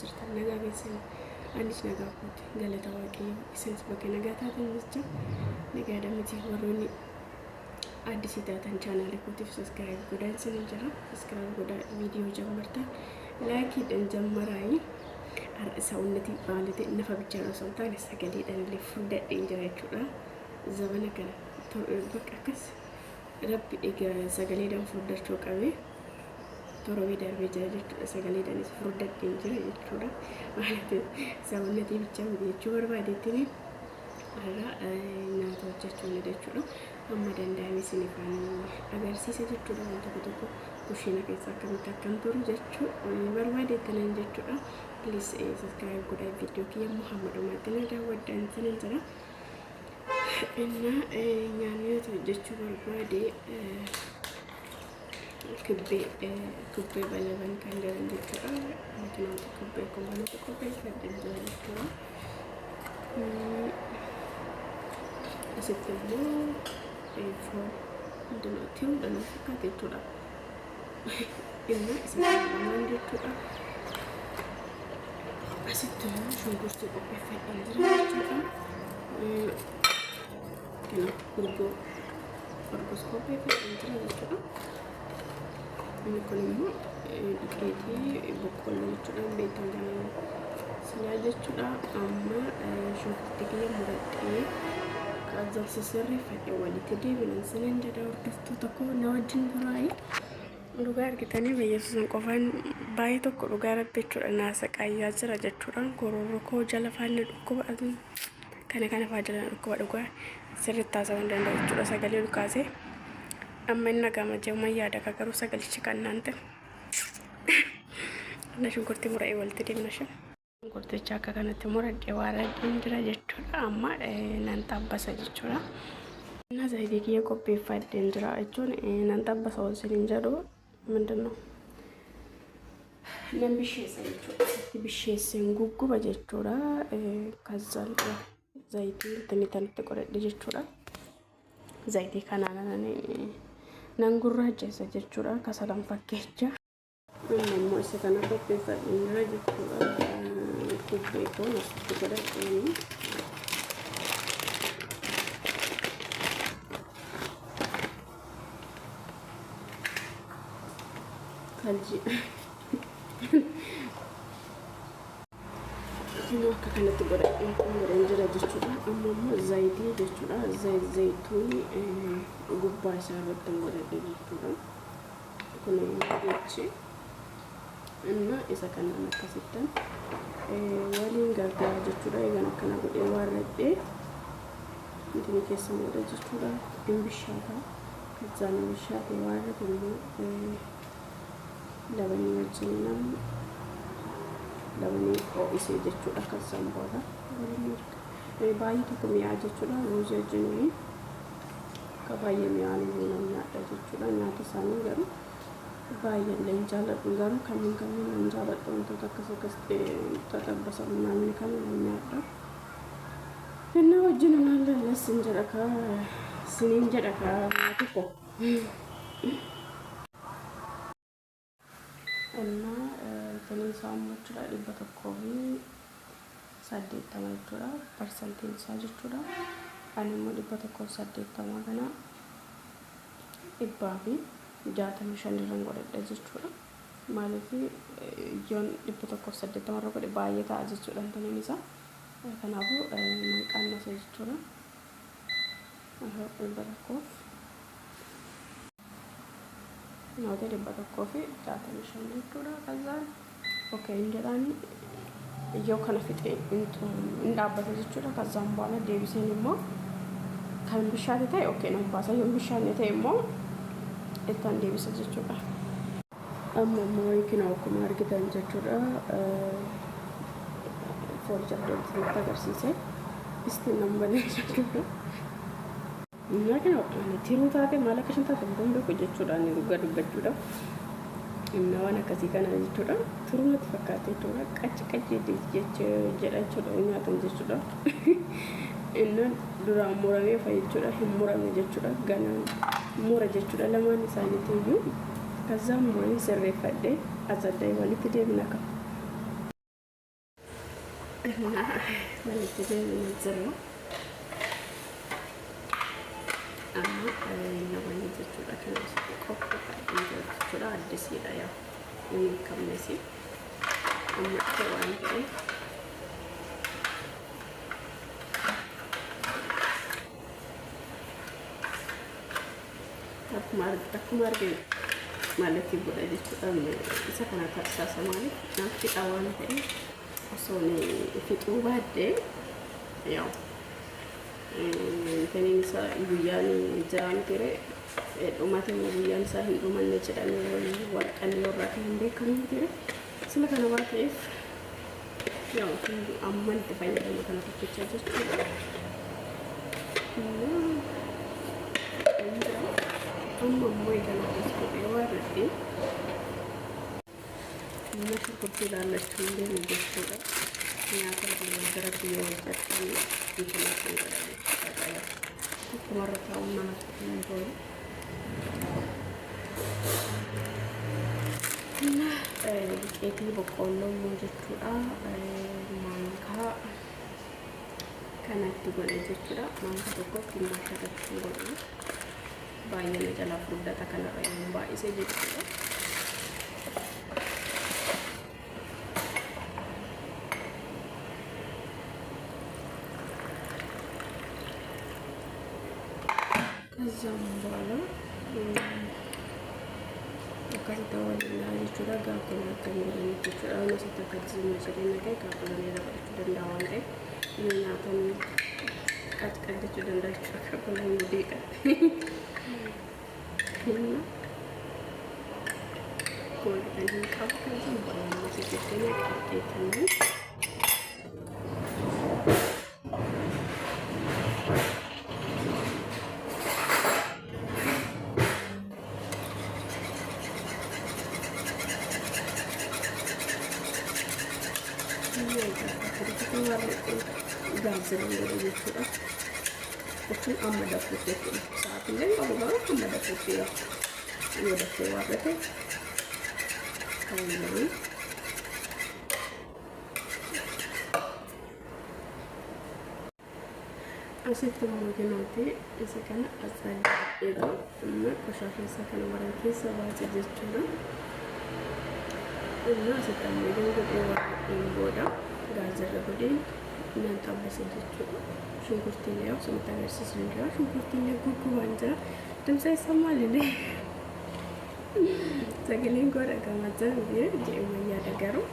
Jirtan nagaa keessan? Anis nagaa kooti, galata Waaqayyoo. Isinis bakka nagaa taatan jecha nagaadha miti? Warroonni addisii taatan chaanaala kootiif subscribe godhaa isinin jira. Subscribe godhaa, viidiyoo jammartan likeiidhaan jammaraayi. Har'a sa'unnatii maaliti nafa bichaan osoo hin taane sagaleedhaan illee furdadheen jira jechuudha. Zabana kana bakka akkas Rabbi egaa sagaleedhaan furdachuu qabee torbee darbee jira jechuudha. Sagaleedhaanis furdadheen jira jechuudha. Maaliti sa'unnatii bichaa miti jechuu barbaadettini har'a nyaata hojjechuu ni jechuudha. Amma danda'ame isiniifaan agarsiisa jechuudha. Waan tokko tokko kushiina keessa akkamitti akkam turu jechuu barbaadettanan jechuudha. Please subscribe godhaa, viidiyoo kiyya immoo hamma dhumaatti na daawwadhaan isinin jira. Innaa nyaanni nuti hojjechuu barbaade kibbee balaban kan jedhan jechuudha. Makiinota kibbee kun manatti qopheeffadheen jira jechuudha. Asitti immoo foon hundinuu tiruudha na fakkaate jechuudha. Innaa isa kana lamaan jechuudha. Asitti immoo shunkurtii qopheeffadheen jira jechuudha. Kana urgoo urgoos qopheeffadheen jira jechuudha. Inni kun immoo duqeetii boqqolloo jechuudha. Beektan kana silaa jechuudha. Amma shunkurtii kiyya muradhee qazzar sisirreeffadhe walitti deebinan sinin jedha. Hordoftoota koo, na wajjin turaayi. Dhugaa argitanii Yesuusin qofaan baay'ee tokko dhugaa Rabbi jechuudha naasa qaayyaa jira jechuudha. Gororro koo jala faanna dhukkuba kana kana faa jala dhukkuba, dhugaa sirriitti haasa'uu hin danda'u jechuudha. Sagalee ol kaasee amma inni nagama jechuun yaada ka garuu sagalichi kan naan ta'e. Anna shunkurtii mura'ee walitti deemna shan. Shunkurticha akka kanatti muradhee waarradheen jira jechuudha. Amma nan xabbasa jechuudha. Innaa zayitii kiyya qopheeffadheen jira jechuun nan xabbasa ol isiniin jedhu ምንድን ነው nan bisheessa jechuudha. Itti bisheesseen gugguba jechuudha. Kazzaan zayitii intini tanatti godhadhe jechuudha. Zayitii kanaan nan gurraacheessa jechuudha. Kasalan fakkeecha. Amma immoo isa kana qopheeffadheen jira jechuudha. Kubbee koon asitti godhadheeni. Kalji. Kunoo akka kanatti godhadheen godheen jira jechuudha. Amma immoo zayitii jechuudha. Zayit zayituun gubbaa isaa irratti godhadhe jechuudha. Kun jechi inna isa kanaan akkasittan waliin gargaara jechuudha. Eegan akkana godhee waarradhee intini keessa godha jechuudha. In bishaata. Kazzaan bishaate waarrate immoo labanii wajjin nam labanii ho'isee jechuudha. Kazzaan booda waliin baay'ee tokko mi'aa jechuudha. Ruuzii wajjin waliin akka baay'ee mi'aan iyyuu nan nyaadha jechuudha. Nyaata isaanii garuu baay'ee illee hin jaalladhu, garuu kanneen kanneen nan jaalladha. Wantoota akkas akkas tatabbasan namni kana nan nyaadha. Innaa wajjin maal lallassin jedha kaa siniin jedha kaa maatii koo. Innaa intini isaa immoo jechuudha 180 jechuudha, parsantiin isaa jechuudha. Ani immoo 180 kana 165 irran godhadha jechuudha. Maaliif yoon 180 irra godhe baay'ee ta'a jechuudha intiniin isaa. Kanaafuu nan qannasa jechuudha. Dhibba tokkoof noota 165 jechuudha. Kazaan okay hin jedhaani, yoo kana fixee hin dhaabbata jechuudha. Kazaan booda deebiseen immoo kan bishaate ta'e okay nan baasa, yoo bishaanne ta'e immoo ittaan deebisa jechuudha. Amma immoo kinoo akkuma argitan jechuudha, foon jabdee agarsiise istiin nan banee jechuudha. Innaa kana ani tiruu taate maal akka isheen taate hin beeku jechuudha, ani dhugaa dubbachuudha. Innaa waan akkasii kana jechuudha. Turuu natti fakkaate jechuudha. Qacci qacci jedha jechuudha nyaatan jechuudha. Innaan duraan muramee fa jechuudha, hin muramne jechuudha. Ganaan mura jechuudha lamaan isaaniitu iyyuu. Kazzaan mureen sirreeffadhee as adda walitti deebina ka. እና walitti deemnee jirra. Amma namoonni jechuudha kan asitti qophaa'ee jiru jechuudha. Addisiidha yaa hin hiikamnes amma dhufe waan ta'eef. Akkuma arginu mallattoo godha jechuudha. Isa kana tarsaasa maaliif naaf fixa waan ta'eef osoo fixuu baadhee yaa'u intaniin isaa guyyaan jiraan ture dhumate immoo guyyaan isaa hin dhumanne jedhamee waraqaan irraa kan hin beekamu ture. Sila kana waan ta'eef yaa'u amma itti fayyadama kana tokkicha jechuudha. Amma immoo egaa akkas godhee waan irratti amma shunkurtii ilaallachuu hin deemu jechuudha. Nyaata gara biyya hojjetanii intala kan godha jechuudha. Tokkumarra taa'uun namatti hin tolu. እና ዱቄtii boqqoolloo immoo jechuudha maankaa kanatti godhe jechuudha. Maankaa tokko gimmaasha irratti godhu baay'ee na jalaa furdata kanarra yoo baay'ise jechuudha. ከዛም በኋላ akkasitti waliin jechuudha. Gaafa akkan godhanitti jechuudha. Waan asitti akka zimma jedhee naqee gaafa irra godhachuu danda'a waan ta'eef yoo nyaatan qaccqac jechuu danda'a jechuudha. Gaafa deeqa. Akkuma argitan hin qabu kan baay'ee asitti naqee gaazirra godhe jechuudha. Jechuun amma danfuutti jechuudha. Sa'aatillee qabu garuu amma danfuutti yoo dafee waarrate ta'uu Asitti immoo kunooti isa kana atsaadheetu amma qoshaasha isaa kana maran keessa baase jechuudha. እና asitti ammoo godhee waan booda gaazirra godhee nan xabbasa jechuudha. Shunkurtiin illee osoo agarsiisu hin jira. Shunkurtiin illee guggubaan jira. Dimtsa ይሰማል እንዴ? Sagaleen koo dhagahamaa jira jedhee yaada garuu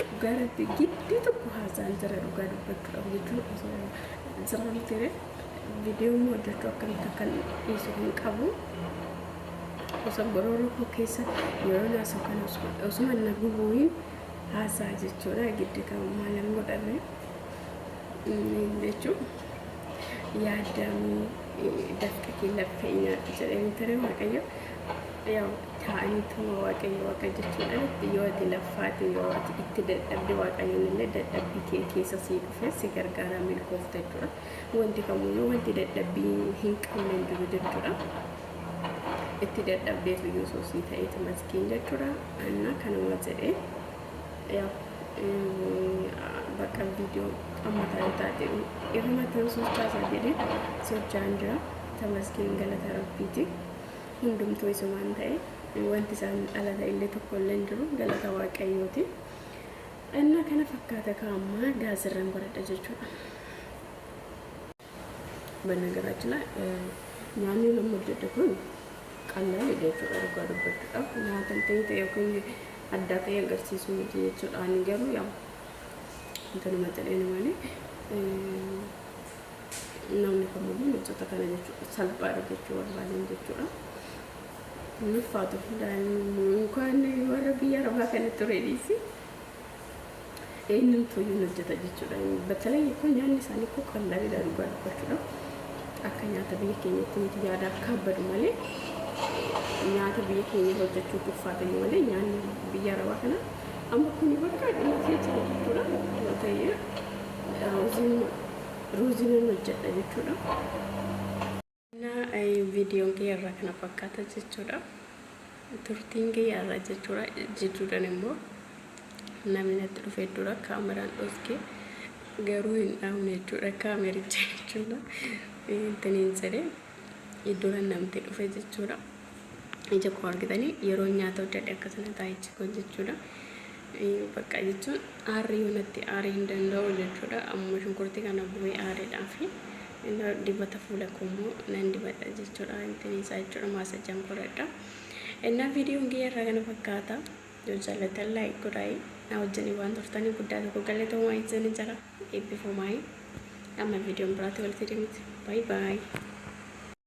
dhugaarratti gidduu tokko haasa'an jira dhugaa dubbachuudhaaf jechuun osoo jira ture viidiyoo immoo hojjechuu akkamitti akkan dhiisu hin qabu. Osoo gororoo koo keessa yeroo naasoo kana osuma na gubuun haasaa jechuudha. Giddi kan maalan godhame jechuun yaadamii dafqa kee laffee nyaadhu jedhee ture Waaqayyo. Yaa'u taa'aniituma Waaqayyo Waaqa jechuudha. Yoo ati laffaate yoo ati itti dadhabde Waaqayyoon illee dadhabbii kee keessa sii dhufe si gargaara milkoofta jechuudha. Wanti kamuyyuu wanti dadhabbii hin qabne hin jiru jechuudha. Itti dadhabdeetu iyyuu soosii ta'eeti maskiin jechuudha. Anna kanuma jedhee yaa'u bakka viidiyoo amma taate irra tan sochaasaa jedhee socho'aan jira. Tamasgeen galata Rabbiiti. Hundumtuu isumaan ta'e wanti isaan ala ta'e illee tokko illee hin jiru galata Waaqayyooti. እና kana fakkaata kaa'ammaa gaazirraan godhadha jechuudha. በነገራችን ላይ nyaanni nama hojjedhu kun qal'aa jechuudha dhugaa dubbachuudhaaf nyaata ta'e ta'e yookiin adda ta'e agarsiisuu miti jechuudha. Ani garuu yaa intaluma jedheen malee namni kamiyyuu hojjeta kana jechuudha salphaadha jechuu barbaadeen jechuudha. Ulfaatu daa'imni እንኳን warra biyya arabaa kana ture dhiisi eenyumtu iyyuu hojjeta jechuudha. በተለይ እኮ nyaanni isaanii እኮ ቀላል dhugaa dubbachuudhaaf akka nyaata biyya keenyatti miti yaada akka abbadu malee nyaata biyya keenya hojjechuutu ulfaatayyuu malee nyaanni biyya arabaa kana amma kuni bakka dhumatee jira jechuudha. Yoo ta'e ruuziin hojjedha jechuudha. እና viidiyoon kiyya irraa kana fakkaata jechuudha. Turtiin kiyya irraa jechuudha. Jechuudhaan immoo namni natti dhufee dura kaameraan dhoskee Garuu hin dhaabne jechuudha kaamericha jechuudha. Intiniin jedhee iddoo namtee dhufe jechuudha. Ija koo argitanii yeroo nyaata hojjedhe akkasuma taa'ichi koo jechuudha. Bakka jechuun aarri yoo natti aarii hin danda'u jechuudha. Amma shunkurtii kana bu'ee aariidhaa fi dibata fuula koo immoo nan dibadha jechuudha. Intini isaa jechuudha maasajaan godhadha. Innaa viidiyoon kiyya irraa kana fakkaata. Yoo jaallattan like godhaa. Na wajjin waan turtanii guddaa tokko galatoomaa isin jira. Eebbifamaa. Amma viidiyoon biraatti walitti deemti. Bye bye.